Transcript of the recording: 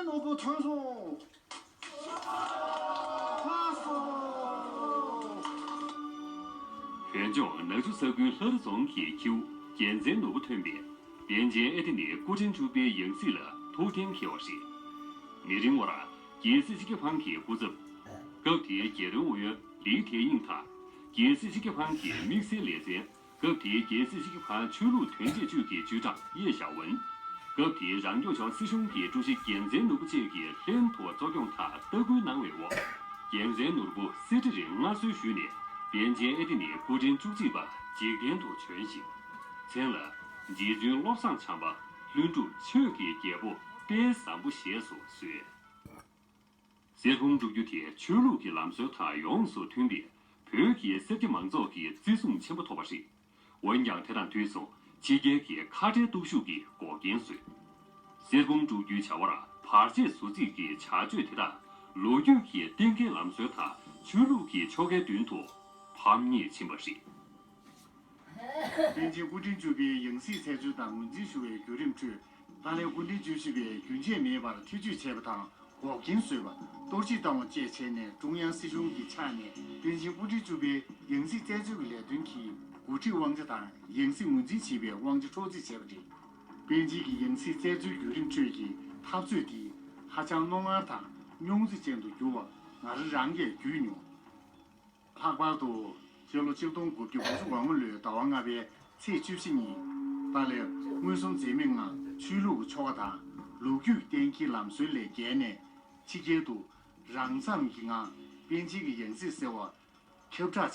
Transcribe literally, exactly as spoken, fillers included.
ནོར་བུ་ཐོན་སོང་། ཕར་སོང་། བོད་ལྗོངས་ནག་ཆུ་ས་ཁུལ་ལྷ་རི་རྫོང་གི་ཁྱེའུ་རྒྱལ་མཚན་ནོར་བུ་ཐོན་པས། པཎ་ཆེན་ཨ་ཏི་ནས་སྐུ་ཕྲེང་བཅུ་པའི་ཡང་སྲིད་ལ་ཐུགས་གཏན་འཁེལ་བ་རེད། མི་རིང་བར་རྒྱལ་སྲས་སེང་གེ་ཕང་གི་སྐུ་ཚབ། སྐབས་དེའི་རྒྱལ་ཡོངས་ཨུ་ཡོན་ལི་ཐའེ་དབྱིང་དང་། རྒྱལ་སྲས་སེང་གེ་ཕང་གི་དམིགས་བསལ་ལས་ཚན། སྐབས་དེའི་རྒྱལ་སྲས་སེང་གེ་ཕང་ཆོས་ལུགས་དོན་གཅོད་ཅུས་ཀྱི་ཅུས་ཀྲང་ཡེ་ཞའོ་ཝུན། སྐབས་དེའི་རང་སྐྱོང་ལྗོངས་སྲིད་གཞུང་གི་ཀྲུའུ་ཞི་རྒྱལ་མཚན་ནོར་བུ་བཅས་ཀྱིས་ལྷན་དུ་གཙོ་སྐྱོང་དང་ལྟ་སྐུལ་གནང་བའི་འོག་རྒྱལ་མཚན་ནོར་བུ་གསེར་ཁྲི་རིང་མངའ་གསོལ་ཞུས་ནས། པཎ་ཆེན་ཨ་ཏི་ནས་སྐུ་ཕྲེང་བཅུ་གཅིག་པ་འཇིག་རྟེན་དུ་བྱོན་ཞིང་། མཚན་ལ་རྗེ་བཙུན་བློ་བཟང་བྱམས་པ། ལྷུན་གྲུབ་ཆོས་ཀྱི་རྒྱལ་པོ་དཔལ་བཟང་པོ་ཞེས་སུ་གསོལ། གསེར་ཕུང་དཀྲུག་རྒྱུ་དེ་ཆོས་ལུགས་ཀྱི་ལམ་སྲོལ་དང་ཡོངས་སུ་མཐུན་པས། བོད་ཀྱི་སེར་སྐྱ་མང་ཚོགས་ཀྱི་བརྩི་སྲུང་ཆེན་པོ་ཐོབ་པ་རེད། འོན་ཀྱང་དེ་དང་དུས་སུ་ཕྱི་རྒྱལ་གྱི་ཁ་བྲལ་སྟོབས་ཤུགས་ཀྱིས་འགོག་རྐྱེན་བཟོས། གསེར་ཕུང་དཀྲུག་རྒྱུའི་བྱ་བར་བར་ཆད་བཟོ་རྩིས་ཀྱི་བྱ་སྤྱོད་དེ་དག་ལོ་རྒྱུས་ཀྱི་གཏན་འཁེལ་ལམ་སྲོལ་དང་ཆོས་ལུགས་ཀྱི་ཆོ་གའི་མདུན་དུ་ཕམ་ཉེས་ཕྱིན་པ་རེད། པཎ་ཆེན་སྐུ་ཕྲེང་བཅུ་པའི་ཡང་སྲིད་བཙན་བྱོལ་དང་ངོས་འཛིན་ཞུ་བའི་བརྒྱུད་རིམ་ཁྲོད། ཏཱ་ལའི་སྐུ་ཕྲེང་བཅུ་བཞི་པས་རྒྱུན་ཆད་མེད་པར་ཐེ་བྱུས་བྱས་པ་དང་འགོག་རྐྱེན་བཟོས་པ། གཏོར་བཤིག་བཏང་བ་བཅས་བྱས་ནས། ཀྲུང་དབྱང་སྲིད་གཞུང་གི་ཕྱག་ནས་པཎ་ཆེན་སྐུ་ཕྲེང་བཅུ་པའི་ཡང་སྲིད་བཙན་བྱོལ་གྱི་ལས་དོན་གྱི་འགོ་ཁྲིད་དབང་ཆ་དང་ཡང་སྲིད་ངོས་འཛིན་བྱེད་པའི་དབང་ཆ་འཕྲོག་རྩིས་བྱས་པ་རེད། པཎ་ཆེན་གྱི་ཡང་སྲིད་བཙན་བྱོལ་བརྒྱུད་རིམ་ཁྲོད་ཀྱི་འཐབ་རྩོད་འདི་ཧ་ཅང་རྣོ་ངར་དང་རྙོག་འཛིང་ཅན་དུ་གྱུར་བ་ང་རང་རང་གིས་བརྒྱུད་མྱོང་། ལྷག་པར་དུ་སྤྱི་ལོ་ཆིག་སྟོང་དགུ་བརྒྱ་དགུ་བཅུ་གོ་ལྔ་ལོའི་ཟླ་བ་ལྔ་པའི་ཚེས་བཅུ་བཞི་ཉིན། ཏཱ་ལའི་མངོན་སུམ་འཛེམ་མེད་ངང་ཆོས་ལུགས་ཀྱི་ཆོ་ག་དང་ལོ་རྒྱུས་གཏན་འཁེལ་ལམ་སྲོལ་ལས་བརྒལ་ནས། ཕྱི་རྒྱལ་དུ་རང་མཚམས་ཀྱི་ངང་པཎ་ཆེན་གྱི་ཡང་སྲིད་ཟེར་བ་ཁྱབ་བསྒྲགས་